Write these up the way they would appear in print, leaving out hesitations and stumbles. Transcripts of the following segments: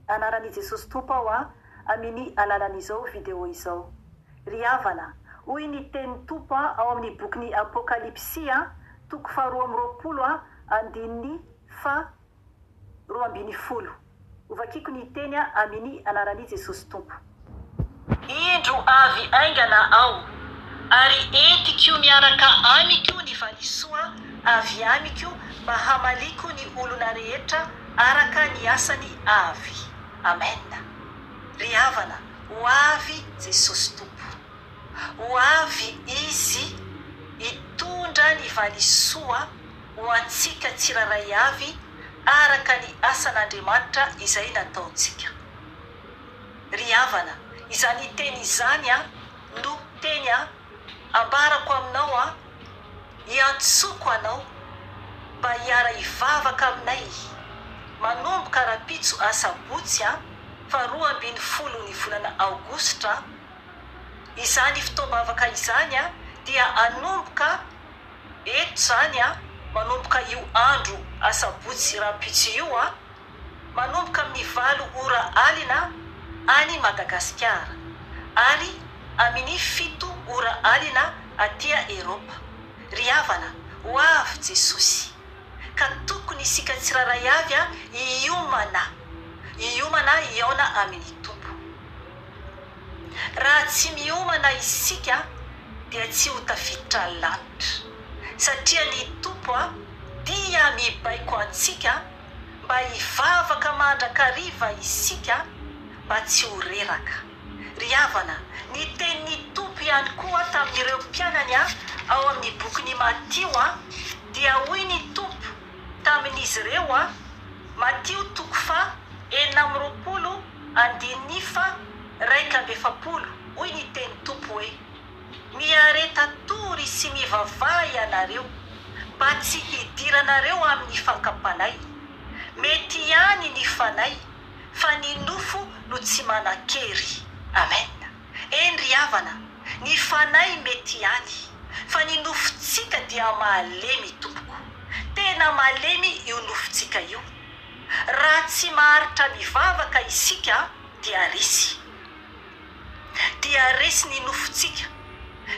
Anaran' i Jesosy Tompo aho a amin' ny alalan' izao video izao. Ry havana, hoy ny tenin'ny Tompo a ao amin'ny bokin'ny Apokalypsy a toko faha 22 a andininy faha 12. Hovakiko ny teny a amin' ny anaran' i Jesosy Tompo. Indro avy haingana Aho, ary entiko miaraka amiko ny valisoa avy amiko mba hamaliako ny olona rehetra araka ny asany avy. Amen. Ry havana, ho avy Jesosy Tompo. Ho avy Izy hitondra ny valisoa ho antsika tsirairay avy araka ny asan'Andriamanitra izay nataontsika. Ry havana, izany teny izany no teny ambarako aminao, iantsoako anao mba hiara-hivavaka aminay manomboka rahampitso asabotsy faha 12 ny volana aogositra. Izany fotoam-bavaka izany dia hanomboka eto izany manomboka io andro asabotsy rahampitso io, manomboka amin'ny 8 ora alina any Madagasikara ary amin'ny 7 ora alina aty Eropa. Ry havana, ho avy Jesosy, ka tokony isika tsirairay avy hiomana, hiomana hihaona amin'ny Tompo. Raha tsy miomana isika dia tsy ho tafiditra lanitra, satria ny Tompo dia mibaiko antsika mba hivavaka mandrakariva isika mba tsy ho reraka. Ry havana, ny tenin'ny Tompo ihany koa tamin'ireo mpianany ao amin'ny bokin'i Matio dia hoy ny Tompo tamin'izy ireo, Matio toko faha 26 andininy faha 41, hoy ny tenin'ny Tompo hoe, Miareta tory sy mivavaha ianareo mba tsy hidiranareo amin'ny fakam-panahy. Mety ihany ny fanahy fa ny nofo no tsy manan-kery. Amen. Eny ry havana, ny fanahy mety ihany fa ny nofontsika dia malemy tompoko. Tena malemy io nofontsika io. Raha tsy maharitra mivavaka isika dia resy. Dia resy ny nofontsika.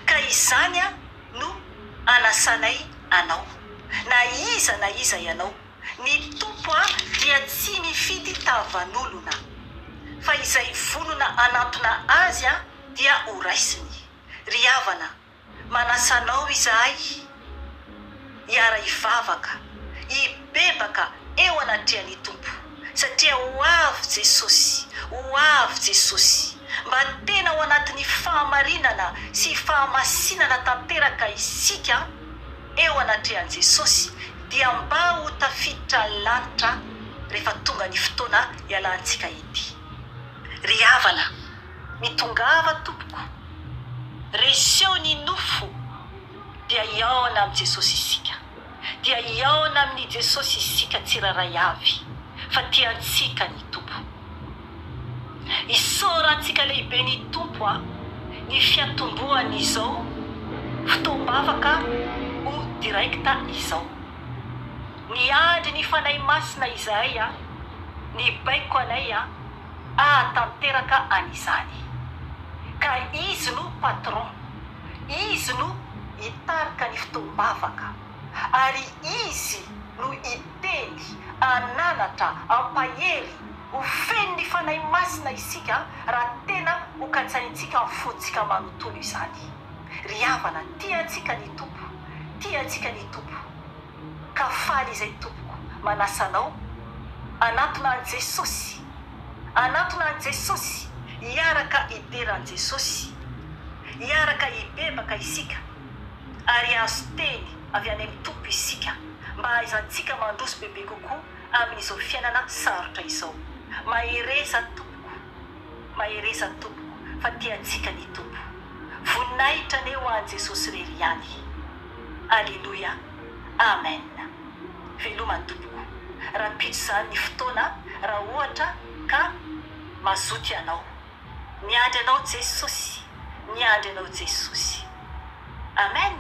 Ka izany no anasanay anao. Na iza na iza ianao. Ny Tompo dia tsy mifidy tavan'olona. Fa izay vonona hanantona Azy dia ho raisiny. Ry havana, manasa anao izahay hiara-hivavaka, hibebaka eo anatrehan'ny Tompo, satria ho avy Jesosy, ho avy Jesosy, mba tena ao anatin'ny fahamarinana sy fahamasinana tanteraka isika eo anatrehan'i Jesosy, dia mba ho tafiditra lanitra rehefa tonga ny fotoana hialantsika ety. Ry havana, mitongava tompoko, reseo ny nofo dia hihaona amin'i Jesosy isika. Dia hihaona amin'i Jesosy isika tsirairay avy fa tiantsika ny Tompo. Isaorantsika lehibe ny Tompo a, ny fiatombohan'izao fotoam-bavaka ho direct izao. Niandry ny Fanahy Masina izahay a, nibaiko anay a, hahatanteraka an'izany. Ka Izy no patron, Izy no hitarika ny fotoam-bavaka, ary Izy no hiteny, hananatra, hampahery, ho feno ny Fanahy Masina isika raha tena ho katsahintsika amin'ny fontsika manontolo izany. Ry havana, tia antsika ny Tompo, tia antsika ny Tompo. Ka faly izay tompoko manasa anao hanatona an'i Jesosy, hanatona an'i Jesosy, hiaraka hidera an'i Jesosy, hiaraka hibebaka isika ary hahazo teny avy any amin'ny Tompo isika mba hahaizantsika mandroso bebe kokoa amin'izao fiainana sarotra izao. Mahereza tompoko, mahereza tompoko fa tia antsika ny Tompo. Voninahitra anie ho an'i Jesosy irery ihany. Aleloia Amen Veloma tompoko Rahampitso izany ny fotoana raha ohatra ka mazoto ianao Miandry anao Jesosy Miandry anao Jesosy Amen.